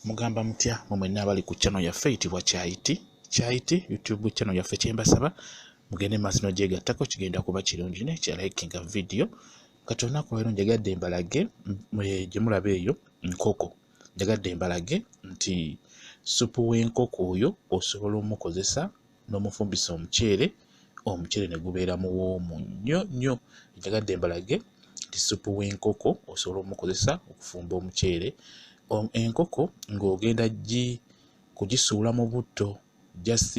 Mugamba mutya mwe mwenna abali ku channel yaffe eyitibwa Kyayiti Kyayiti YouTube channel yaffe, kyembasaba mugende maaso n'ogyegattako, kigenda kuba kirungi naye kya likinga video. Kati olunaku lwaleero njagadde mbalage gye mulaba eyo nkoko, njagadde mbalage nti ssupu w'enkoko oyo osobola omukozesa n'omufumbisa omuceere, omuceere ne gubeera muwoomu nnyo nnyo. Njagadde mbalage nti ssupu w'enkoko osobola omukozesa okufumba omuceere. Enkoko ng'ogenda kugisuula mu butto, just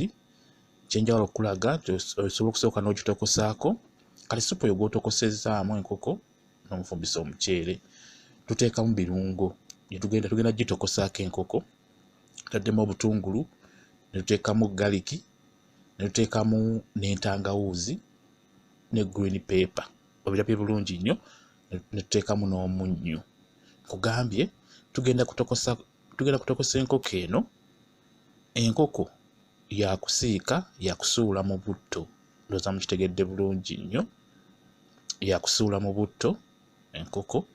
kye njagala okukulaga nti osobola okusooka n'ogitokosaako. Kati ssupu oyo gw'otokosezzaamu enkoko n'omufumbisa omuceere, tuteekamu birungo, tugenda tugenda gitokosaako enkoko, tutaddemu obutungulu, ne tuteekamu galiki, ne tuteekamu n'entangawuuzi ne green pepper, obirabye bulungi nnyo, ne tuteekamu n'omunnyo. Nkugambye tugenda kutokosa, tugenda kutokosa enkoko eno. Enkoko yakusiika, yakusuula mu butto, ndowooza mukitegedde bulungi nnyo, yakusuula mu butto enkoko.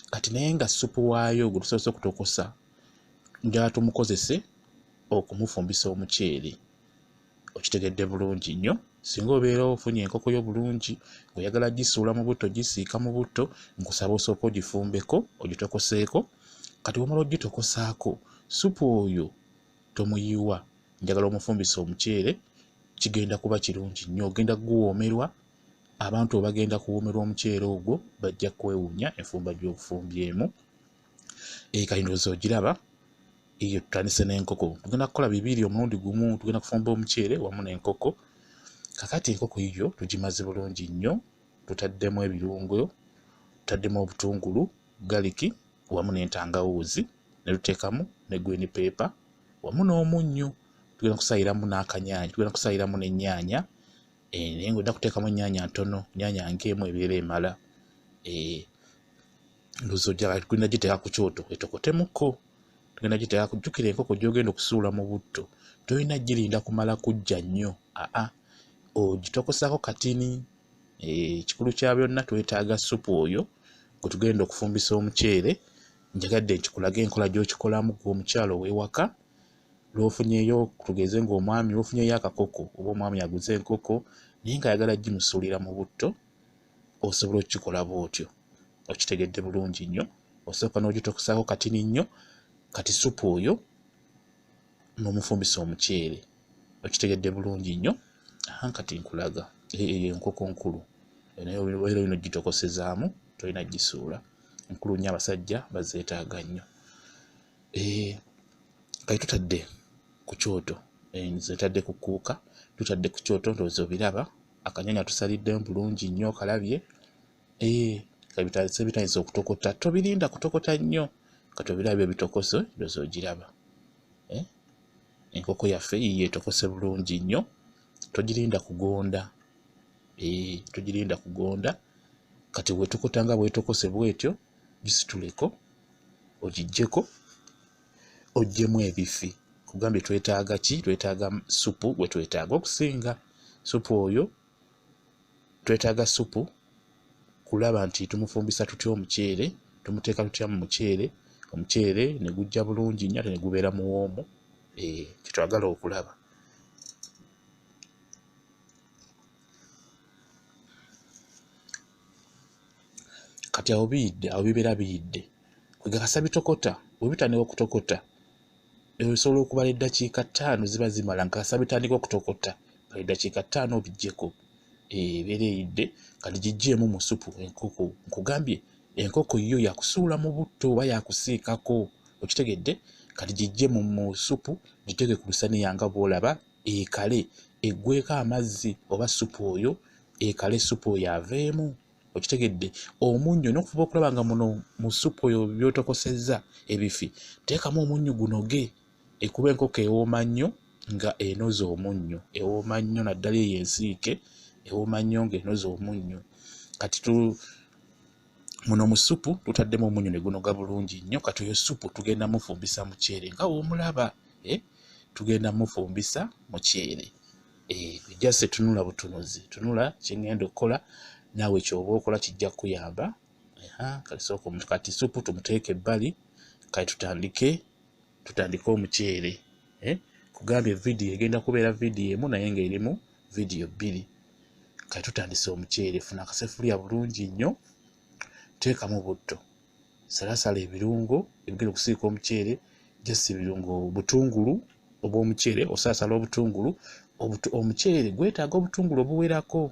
Kati naye nga ssupu waayo gwe tusoose okutokosa, njagala tumukozese okumufumbisa omuceere. Okitegedde bulungi nnyo. Singa obeera ofunye enkoko yo bulungi ng'oyagala gisuula mu butto, gisiika mu butto, nkusaba osooke ogifumbeko, ogitokoseeko. Kati bw'omala ogitokosaako, ssupu oyo tomuyiwa, njagala omufumbise omuceere, kigenda kuba kirungi nnyo, ogenda kuguwoomerwa, abantu bwe bagenda kuwoomerwa omuceere ogwo bajja kwewuunya enfumba gy'ofumbyemu. Kati ndowooza ogiraba eyo. Tutandise n'enkoko, tugenda kukola bibiri omulundi gumu, tugenda kufumba omuceere wamu n'enkoko. Kakati enkoko yiyo tugimaze bulungi nnyo, tutaddemu ebirungo, tutaddemu obutungulu, galiki wamu n'entangawuuzi, ne tuteekamu ne green pepper wamu n'omunnyo. Tugenda kusayiramu n'akanyaanya, tugenda kusayiramu n'ennyaanya, naye ng'olina kuteekamu ennyaanya ntono, nnyaanya ng'emu ebeera emala. Ndowooza ojja tugenda giteeka ku kyoto etokotemukko, tugenda giteeka. Jjukira enkoko gy'ogenda okusuula mu butto tolina girinda kumala kuggya nnyo, aa, ogitokosaako katini. Ekikulu kya byonna twetaaga ssupu oyo gwe tugenda okufumbisa omuceere. Njagadde nkikulage enkola gy'okikolamu ggwe omukyala ow'ewaka lw'ofunyeeyo, tugeze ng'omwami lw'ofunyeeyo akakoko oba omwami aguze enkoko naye ng'ayagala gimusuulira mu butto, osobola okukikola bw'otyo. Okitegedde bulungi nnyo. Osooka n'ogitokosaako katini nnyo, kati ssupu oyo n'omufumbisa omuceere. Okitegedde bulungi nnyo. Kati nkulaga eyo enkoko nkulu, naye era olina ogitokosezaamu, tolina gisuula, nkulu nnyo, abasajja bazeetaaga nnyo. Kati tutadde ku kyoto, nze ntadde ku kkuuka, tutadde ku kyoto, ndowooza obiraba, akanyaanya tusaliddemu bulungi nnyo, okalabye. Kati bitandise okutokota, tobirinda kutokota nnyo, kati obirabye bitokose, ndowooza ogiraba. Enkoko yaffe yiiyo etokose bulungi nnyo, togirinda kugonda, togirinda kugonda. Kati bw'etokota nga bw'etokose bw'etyo, gisituleko ogiggyeko oggyemu ebifi. Nkugambye twetaaga ki? Twetaaga ssupu gwe twetaaga okusinga ssupu oyo, twetaaga ssupu kulaba nti tumufumbisa tutya omuceere, tumuteeka tutya mu muceere, omuceere ne gujja bulungi nnyo ate ne gubeera muwoomu, kye twagala okulaba. Kati awo biyidde, awo bibeera biyidde, kwegakasa bitokota. Bwe bitandika okutokota osobola okubala eddakiika 5 ziba zimala. Nkakasa bitandika okutokota, bala eddakiika 5 obiggyeko, ebeera eyidde. Kati giggyeemu mu ssupu enkoko. Nkugambye enkoko yo yakusuula mu butto oba yakusiikako, okitegedde? Kati giggye mu ssupu, giteeke ku lusaniya nga bw'olaba, ekale eggweeko amazzi oba ssupu oyo ekale, ssupu oyo aveemu. Okitegedde? Omunnyo n'okufuba okulaba nga muno mu ssupu oyo by'otokosezza ebifi, teekamu omunnyo gunoge, ekuba enkoko ewooma nnyo nga enoze omunnyo, ewooma nnyo naddala eyo ensiike ewooma nnyo ng'enoze omunnyo. Kati muno mu ssupu tutaddemu omunnyo ne gunoga bulungi nnyo. Kati oyo ssupu tugenda mufumbisa muceere nga w'omulaba, tugenda mufumbisa muceere. Just tunula butunuzi, tunula kye ŋŋenda okukola, naawe ky'oba okola kijja kukuyamba. Kati sooka kati ssupu tumuteeke ebbali, kati tutandike Tutandike omuceere. Kugambye vidiyo egenda kubeera vidiyo emu naye ng'erimu vidiyo bbiri. Kati tutandise omuceere. Funa akasefuliya bulungi nnyo, teekamu butto, salasala ebirungo ebigenda okusiika omuceere, just ebirungo butungulu obw'omuceere, osalasala obutungulu. Omuceere gwetaaga obutungulu obuwerako.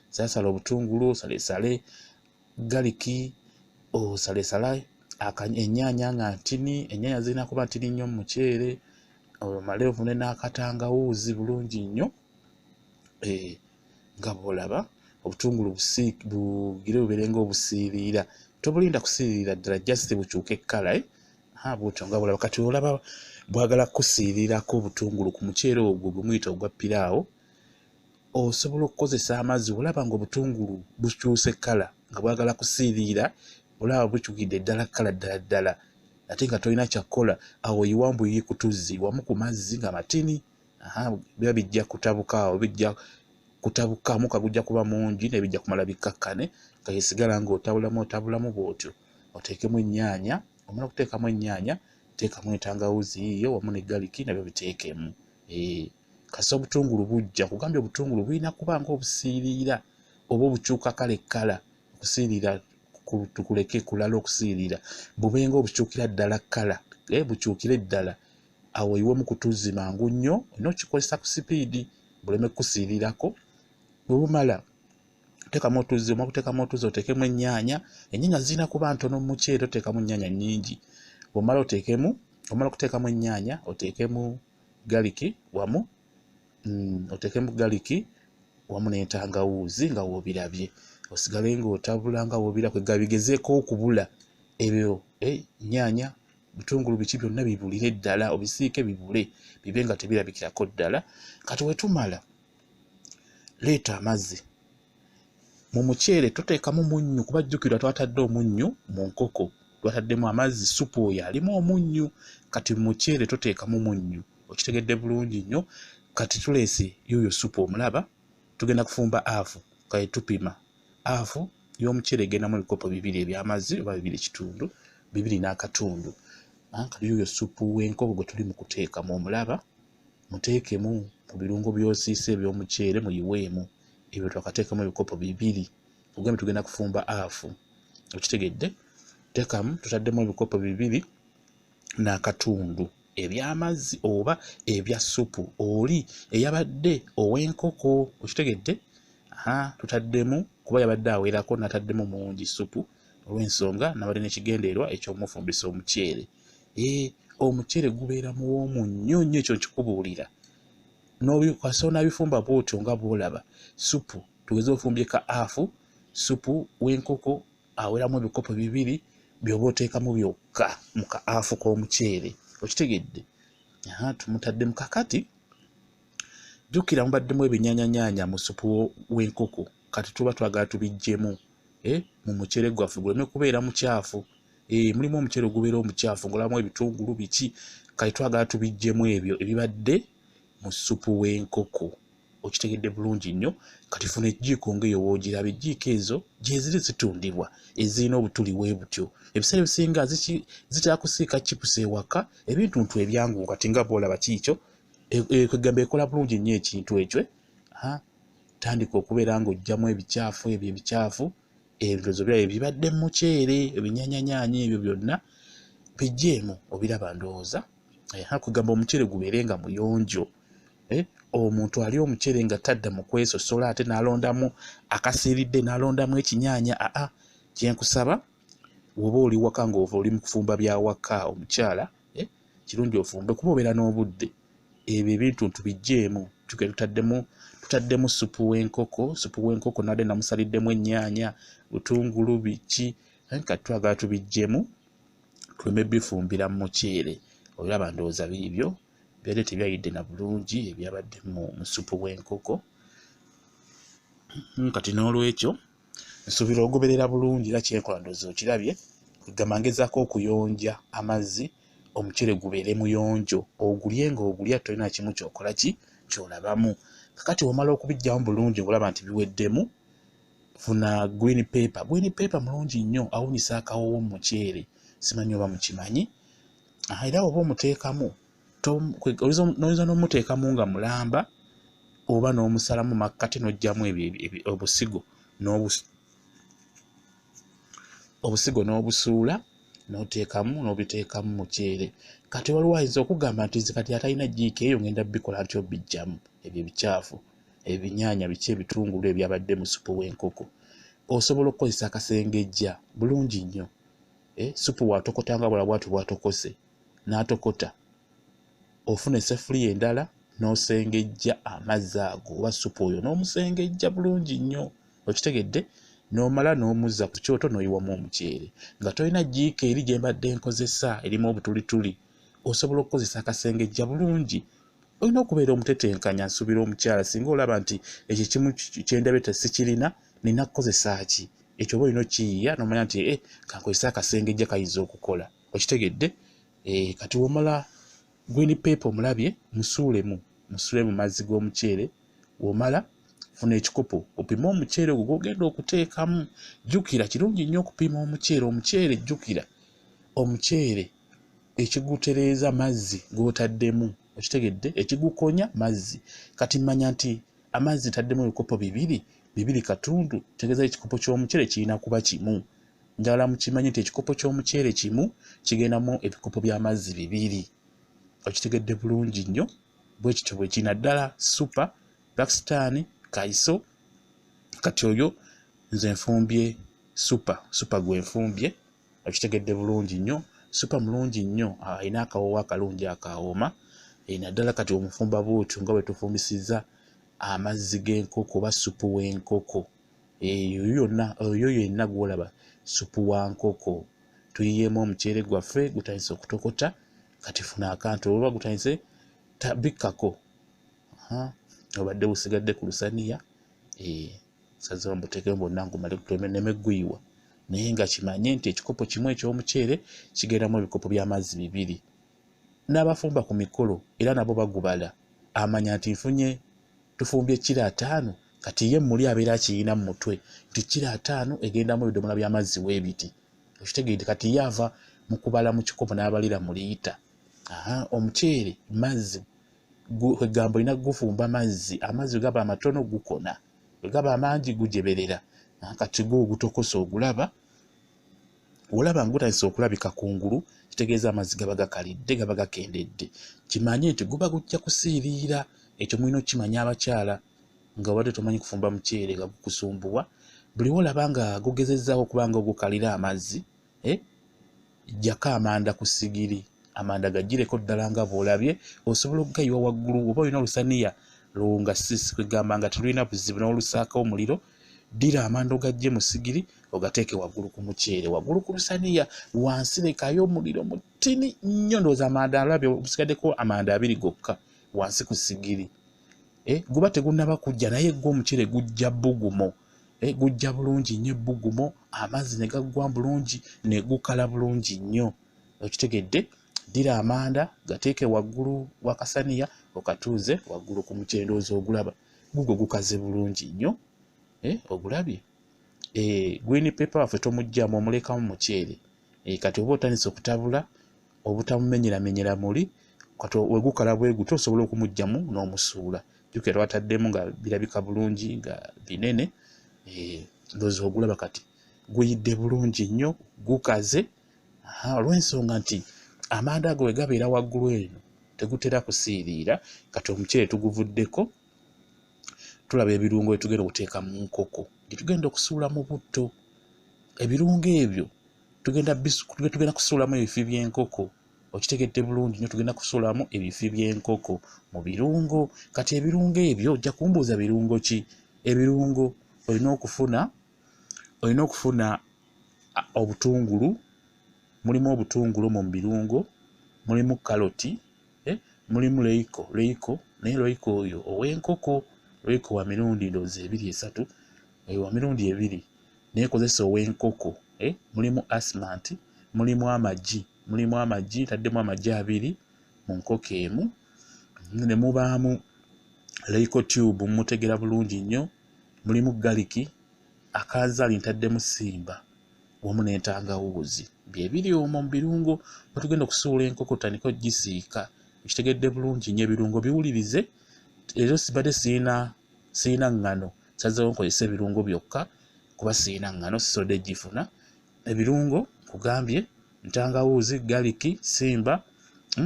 Salasala obutungulu, osalesale galiki, osalesale ennyaanya nga ntini. Ennyaanya zirina kuba ntini nnyo mu muceere. Omale ofune n'akatangawuuzi bulungi nnyo, nga bw'olaba obutungulu bugire bubeere ng'obusiiriira. Tobulinda kusiiriira ddala, just bukyuke kkala, bw'otyo nga bw'olaba. Kati olaba bwagala kusiirirako obutungulu ku muceere ogwo gwe muyita ogwa piraawo. Osobola okukozesa amazzi. Olaba ng'obutungulu bukyuse kkala nga bwagala kusiiriira, olaba bukyukidde ddala kkala ddala ddala, ate nga tolina kyakkola, awo oyiwa mbuyi ku tuzzi wamu ku mazzi nga matini. Biba bijja kutabuka awo, bijja kutabuka, omukka gujja kuba mungi naye bijja kumala bikkakkane. Nga yesigala ng'otabulamu otabulamu bw'otyo, oteekemu ennyaanya. Omala okuteekamu ennyaanya, teekamu entangawuzi yiiyo wamu ne galiki, nabyo biteekemu. Kasita obutungulu bujja kugambye, obutungulu bulina kuba ng'obusiiriira oba obukyuka kale kkala. Okusiiriira tukuleke kulala, okusiiriira bube ng'obukyukira ddala kkala, bukyukire ddala. Awo oyiwemu ku tuzzi mangu nnyo, olina okikozesa ku sipiidi buleme kukusiirirako. Bwe bumala teekamu otuzzi, omala okuteekamu otuzzi oteekemu ennyaanya. Ennyaanya zirina kuba ntono mu muceere, toteekamu nnyaanya nnyingi. Bw'omala oteekemu, omala okuteekamu ennyaanya oteekemu galiki wamu, oteekemu galiki wamu n'entangawuuzi nga w'obirabye. Osigale ng'otabula nga w'obira, kwegamba bigezeeko okubula ebyo, nnyaanya, butungulu, biki byonna bibulire ddala, obisiike bibule, bibe nga tebirabikirako ddala. Kati wetumala leeta amazzi. Mu muceere toteekamu munnyu, kuba jjukira twatadde omunnyu mu nkoko, twataddemu amazzi, supu oyo alimu omunnyu. Kati mu muceere toteekamu munnyu, okitegedde bulungi nnyo. Kati tuleese yuuyo supu omulaba, tugenda kufumba afu. Kale tupima afu y'omuceere egendamu ebikopo 2 eby'amazzi oba 2.5, 2.5. Kati yuuyo supu w'enkoko gwe tuli mu kuteekamu omulaba, muteekemu mu birungo by'osiise eby'omuceere, muyiweemu ebyo, twakateekamu ebikopo 2. Ogambye tugenda kufumba afu, okitegedde? Teekamu, tutaddemu ebikopo 2.5 eby'amazzi oba ebya supu oli eyabadde ow'enkoko, okitegedde? Tutaddemu kuba yabadde awerako, nataddemu mungi supu olw'ensonga nabadde n'ekigendererwa eky'omufumbisa omuceere. Omuceere gubeera muwoomu nnyo nnyo, ekyo nkikubuulira. Kasita onaabifumba bw'otyo nga bw'olaba, supu tugeze ofumbye ka afu, supu w'enkoko aweramu ebikopo 2 by'oba oteekamu byokka mu ka afu k'omuceere, okitegedde? Tumutaddemu. Kakati jjukira mubaddemu ebinyaanyanyaanya mu supu w'enkoko, kati tuba twagala tubiggyemu mu muceere gwaffe guleme kubeera mukyafu. Mulimu omuceere ogubeera omukyafu ng'olabamu ebitungulu biki, kati twagala tubiggyemu ebyo ebibadde mu supu w'enkoko, okitegedde bulungi nnyo. Kati funa ejjiiko ng'eyo w'ogiraba, ejjiiko ezo gyeziri zitundibwa ezirina obutuli bwe butyo. Ebiseera ebisinga zitera kusiika chipusi ewaka, ebintuntu ebyangu. Kati nga bw'olaba kiikyo, kwegamba ekola bulungi nnyo ekintu ekyo. Tandika okubeera ng'oggyamu ebikyafu ebyo, ebikyafu ebyo birabe bibadde mu muceere, ebinyaanyanyaanya ebyo byonna biggyeemu, obiraba ndowooza. Kwegamba omuceere gubeere nga muyonjo. Omuntu alya omuceere nga tadda mu kwesosola ate n'alondamu akasiiridde, n'alondamu ekinyaanya. Kyenkusaba bw'oba oli waka ng'ova oli mu kufumba bya waka omukyala, kirungi ofumbe kuba obeera n'obudde. Ebyo ebintuntu biggyeemu. Tutaddemu supu w'enkoko, supu w'enkoko nabadde namusaliddemu ennyaanya, butungulu biki, kati twagala tubiggyemu tuleme bifumbira mu muceere. Olaba ndowooza biibyo byadde tebyayidde na bulungi ebyabadde mu supu w'enkoko. Kati n'olwekyo nsuubira ogoberera bulungi era kyenkola ndowooza okirabye. Kwegamba ngezaako okuyonja amazzi omuceere gubeere muyonjo, ogulye ng'ogulya tolina kimu ky'okola ki ky'olabamu. Kakati bw'omala okubiggyamu bulungi ng'olaba nti biweddemu, funa green pepper. Green pepper mulungi nnyo, awunyisa akawoowo mu muceere, simanyi oba mukimanyi. Era oba omuteekamu, oyinza n'omuteekamu nga mulamba oba n'omusalamu makkati n'oggyamu obusigo obusigo n'obusuula n'oteekamu n'obiteekamu muceere. Kati waliwo ayinza okugamba nti nze kati atalina jjiiko eyo ngenda bikola ntya obiggyamu ebyo ebicaafu, ebinyaanya biki, ebitungulu ebyabadde mu ssupu w'enkoko. Osobola okukozesa akasengejja bulungi nnyo. Ssupu bw'atokota nga bw'olaba bw'atyo bw'atokose n'atokota, ofuna essefuliya endala n'osengejja amazzi ago oba ssupu oyo n'omusengejja bulungi nnyo, okitegedde? N'omala n'omuzza ku kyoto n'oyiwamu omuceere. Nga tolina jjiiko eri gye mbadde nkozesa erimu obutulituli, osobola okukozesa akasengejja bulungi. Olina okubeera omutetenkanya, nsuubira omukyala singa olaba nti ekyo ekimu kye ndabye tesikirina, nina kukozesa ki? Ekyo oba olina okkiyiiya n'omanya nti kankozese akasengejja kayinza okukola, okitegedde? Kati w'omala green pepper omulabye, musuulemu, musuule mu mazzi g'omuceere. W'omala funa ekikopo opime omuceere ogwo gw'ogenda okuteekamu. Jjukira kirungi nnyo okupima omuceere. Omuceere jjukira omuceere ekigutereeza mazzi g'otaddemu, okitegedde? Ekigukonya mazzi. Kati mmanya nti amazzi ntaddemu ebikopo 2, 2.5, kitegeeza ekikopo ky'omuceere kirina kuba kimu. Njagala mukimanye nti ekikopo ky'omuceere kimu kigendamu ebikopo by'amazzi 2. Okitegedde bulungi nnyo? Bwe kityo bwe kiri naddala super, Pakistan, kaiso. Kati oyo nze nfumbye super, super gwe nfumbye, okitegedde bulungi nnyo. Super mulungi nnyo, alina akawoowo akalungi akawooma, naddala kati omufumba bw'otyo nga bwe tufumbisizza amazzi g'enkoko oba ssupu w'enkoko. Eyo yonna, oyo yenna gw'olaba ssupu wa nkoko. Tuyiyeemu omuceere gwaffe gutandise okutokota. Kati funa akantu oba gutandise bikkako, obadde busigadde ku lusaniya, sazeewo mbuteekemu bwonna ngumale nneme guyiwa. Naye nga kimanye nti ekikopo kimu eky'omuceere kigendamu ebikopo by'amazzi 2. N'abafumba ku mikolo era nabo bagubala, amanya nti nfunye tufumbye kiro 5, kati ye muli abeera akiyina mu mutwe nti kiro 5 egendamu ebidomola by'amazzi weebiti, okitegedde? Kati ye ava mu kubala mu kikopo n'abalira mu liita. Omuceere mazzi kwegamba olina gufumba mazzi, amazzi bwe gaba amatono gukona, bwe gaba amangi gujeberera. Kati gwo ogutokosa ogulaba, olaba nga gutandise okulabika kungulu, kitegeeza amazzi gaba gakalidde, gaba gakendedde. Kimanye nti guba gujja kusiiriira. Ekyo mulina okukimanya abakyala, nga obadde tomanyi kufumba muceere nga gukusumbuwa, buli w'olaba nga gugezezzaako okuba nga ogukalira amazzi, ggyako amanda ku ssigiri, amanda gaggyireko ddala nga bw'olabye, osobola okugayiwa waggulu oba olina olusaniya nga kwegamba nga terulina buzibu n'olusaako omuliro, ddira amanda ogaggye mu ssigiri ogateeke waggulu ku muceere, waggulu ku lusaniya, wansi lekayo omuliro mutini nnyo. Ndowooza amanda alabye gusigaddeko amanda 2 gokka wansi ku ssigiri. Guba tegunnaba kujja, naye gwo omuceere gujja bbugumo, gujja bulungi nnyo ebbugumo, amazzi ne gaggwa bulungi ne gukala bulungi nnyo, okitegedde? Ddira amanda gateeke waggulu w'akasaniya okatuuze waggulu ku muceere. Ndowooza ogulaba gugwo gukaze bulungi nnyo, ogulabye? Green pepper waffe tomuggyamu, omulekamu muceere. Kati oba otandise okutabula obutamumenyeramenyera muli, kati we gukala bwe gutyo osobola okumuggyamu n'omusuula. Jjukira twataddemu nga birabika bulungi nga binene. Ndowooza ogulaba kati guyidde bulungi nnyo, gukaze, olw'ensonga nti amanda ago bwe gabeera waggulu eno tegutera kusiiriira. Kati omuceere tuguvuddeko, tulaba ebirungo bye tugenda okuteeka mu nkoko, bye tugenda okusuula mu butto. Ebirungo ebyo tugenda kusuulamu ebifi by'enkoko, okitegedde bulungi nnyo? Tugenda kusuulamu ebifi by'enkoko mu birungo. Kati ebirungo ebyo ojja kumbuuza birungo ki? Ebirungo olina okufuna obutungulu, mulimu obutungulu mu birungo, mulimu kaloti, mulimu leiko, naye leiko oyo ow'enkoko, leiko wa mirundi ndowooza 2 3, wa mirundi 2, naye kozesa ow'enkoko. Mulimu asmant, mulimu amagi, ntaddemu amagi 2 mu nkoko emu, ne mubaamu leiko tube, mumutegera bulungi nnyo, mulimu galiki, akanzaali ntaddemu simba wamu n'entangawuuzi. Bye biri omwo mu birungo. Bwe tugenda okusuula enkoko tutandike okugisiika. Okitegedde bulungi nnyo, ebirungo biwulirize. Leero sibadde sirina ŋŋano, nsazeewo nkozese ebirungo byokka kuba sirina ŋŋano, sisobodde gifuna. Ebirungo nkugambye ntangawuuzi, galiki, simba,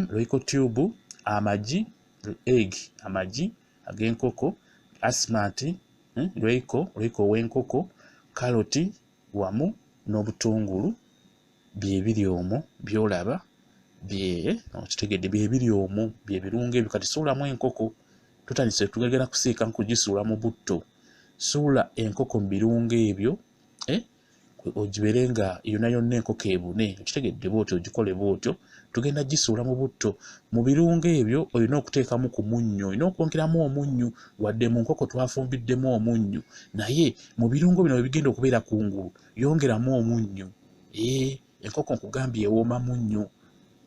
royco tube, amagi, egg, amagi ag'enkoko, asimati, royco, royco ow'enkoko, kaloti wamu n'obutungulu bye biri omwo by'olaba, bye okitegedde, bye biri omwo, bye birungo ebyo. Kati suulamu enkoko, tutandise tugenda kusiika nkugisuula mu butto. Suula enkoko mu birungo ebyo, ogibeere nga yonna yonna enkoko ebune. Okitegedde bw'otyo, ogikole bw'otyo. Tugenda gisuula mu butto. Mu birungo ebyo olina okuteekamu ku munnyo, olina okwongeramu omunnyo, wadde mu nkoko twafumbiddemu omunnyo, naye mu birungo bino bwe bigenda okubeera kungulu yongeramu omunnyo. Enkoko nkugambye ewooma munnyo,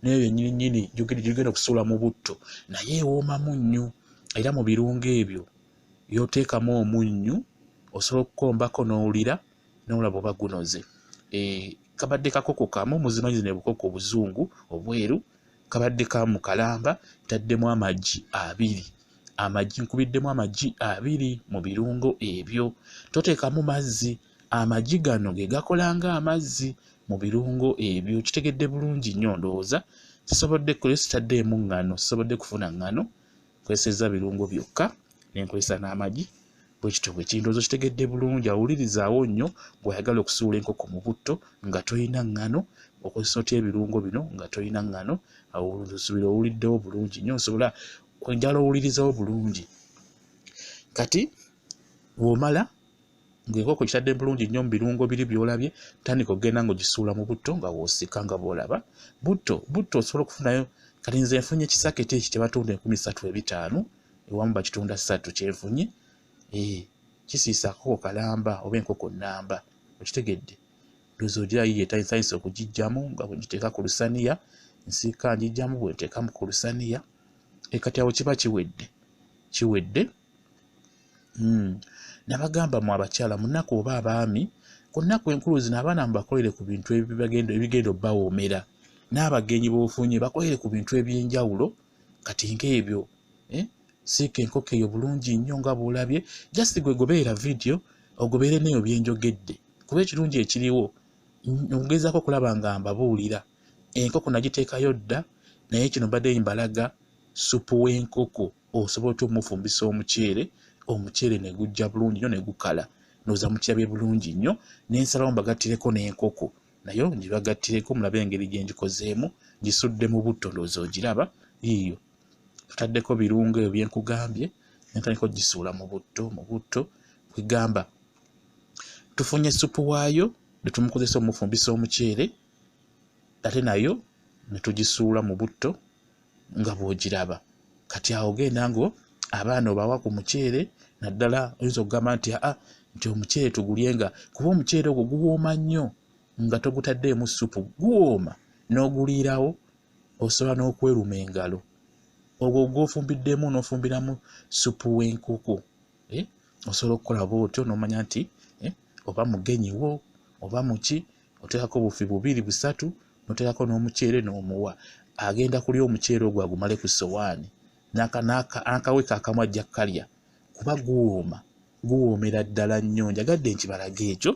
nayo yennyini nnyini gy'ogenda okusuula mu butto naye ewooma munnyo. Era mu birungo ebyo y'oteekamu omunnyo, osobola okukombako n'owulira n'olaba oba gunoze. Kabadde kakoko kamu, muzimanyi zino obukoko obuzungu obweru, kabadde kamu kalamba, ntaddemu amagi 2. Amagi nkubiddemu amagi 2 mu birungo ebyo. Toteekamu mazzi, amagi gano ge gakola ng'amazzi mu birungo ebyo. Kitegedde bulungi nnyo ndowooza. Sisobodde sitaddeemu ŋŋano, sisobodde kufuna ŋŋano, nkozesezza birungo byokka ne nkozesa n'amagi. Bwe kityo bwe kiri. Ndowooza okitegedde bulungi. Awulirizaawo nnyo bw'oyagala okusuula enkoko mu butto nga toyina ŋŋano, okozesa otya ebirungo bino nga toyina ŋŋano. Awo nsuubira owuliddewo bulungi nnyo, nsobola njagala owulirizeewo bulungi. Kati bw'omala ng'enkoko okitadde bulungi nnyo mu birungo biri by'olabye, tandika okugenda ng'ogisuula mu butto nga w'osika nga bw'olaba. Butto osobola okufunayo, kati nze nfunye ekisaketi ekyo kye batunda 3500, ewamu bakitunda 3 kye nfunye. Kisiisa akakoko kalamba oba enkoko nnamba, okitegedde. Ndowooza ogira yiiyo etandise okugiggyamu nga bwe ngiteeka ku lusaniya, nsiika ngiggyamu bwe nteekamu ku lusaniya. Kati awo kiba kiwedde, kiwedde. Nabagamba mmwe abakyala mu nnaku oba abaami, ku nnaku enkulu zino abaana mubakolere ku bintu ebigenda obbawoomera, n'abagenyi b'ofunye bakolere ku bintu eby'enjawulo. Kati ng'ebyo, siika enkoko eyo bulungi nnyo nga bw'olabye. Just gwe goberera vidiyo ogoberere n'ebyo bye njogedde, kuba ekirungi ekiriwo ngezaako okulaba nga mbabuulira. Enkoko nagiteekayo dda, naye kino mbadde mbalaga ssupu w'enkoko osobola otya omufumbisa omuceere, omuceere ne gujja bulungi nnyo ne gukala. Ndowooza mukirabye bulungi nnyo. Ne nsalawo mbagattireko n'enkoko, nayo ngibagattireko mulabe engeri gye ngikozeemu. Ngisudde mu butto, ndowooza ogiraba yiiyo. Tutaddeko birungo ebyo bye nkugambye, ne ntandika okugisuula mu butto, kwegamba tufunye ssupu waayo ne tumukozesa omufumbisa omuceere, ate nayo ne tugisuula mu butto nga bw'ogiraba. Kati awo ogenda ngo abaana obawa ku muceere, naddala oyinza okugamba nti aa nti omuceere tugulye nga, kuba omuceere ogwo guwooma nnyo nga togutaddeemu ssupu, guwooma n'oguliirawo, osobola n'okweruma engalo. Ogwo gw'ofumbiddemu n'ofumbiramu ssupu w'enkoko, osobola okukola bw'otyo n'omanya nti oba mugenyi wo oba muki, oteekako obufi 2 3, n'oteekako n'omuceere n'omuwa. Agenda kulya omuceere ogwo agumale ku ssowaani, n'akaweke akamu ajja kukalya, kuba guwooma, guwoomera ddala nnyo. Njagadde nkibalage ekyo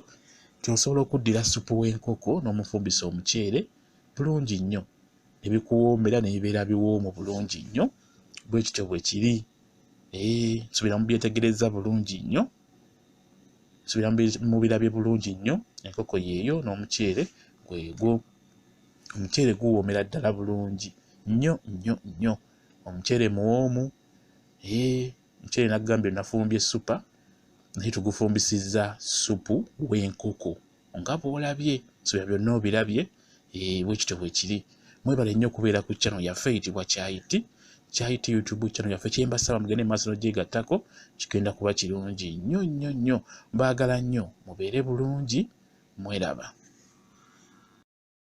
nti osobola okuddira ssupu w'enkoko n'omufumbisa omuceere bulungi nnyo, ne bikuwoomera ne bibeera biwoomu bulungi nnyo. Bwe kityo bwe kiri. Nsuubira mubyetegerezza bulungi nnyo, nsuubira mubirabye bulungi nnyo. Enkoko yeeyo n'omuceere gwegwo. Omuceere guwoomera ddala bulungi nnyo nnyo nnyo. Omuceere muwoomu. Omuceere nagambye nafumbye ssupa, naye tugufumbisizza ssupu w'enkoko nga bw'olabye. Nsuubira byonna obirabye. Bwe kityo bwe kiri. Mwebale nnyo okubeera ku channel yaffe eyitibwa Kyayiti, Kyayiti YouTube channel yaffe. Kye mbasaba mugende mu maaso n'ogyegattako, kigenda kuba kirungi nnyo nnyo nnyo. Mbaagala nnyo, mubeere bulungi, mweraba.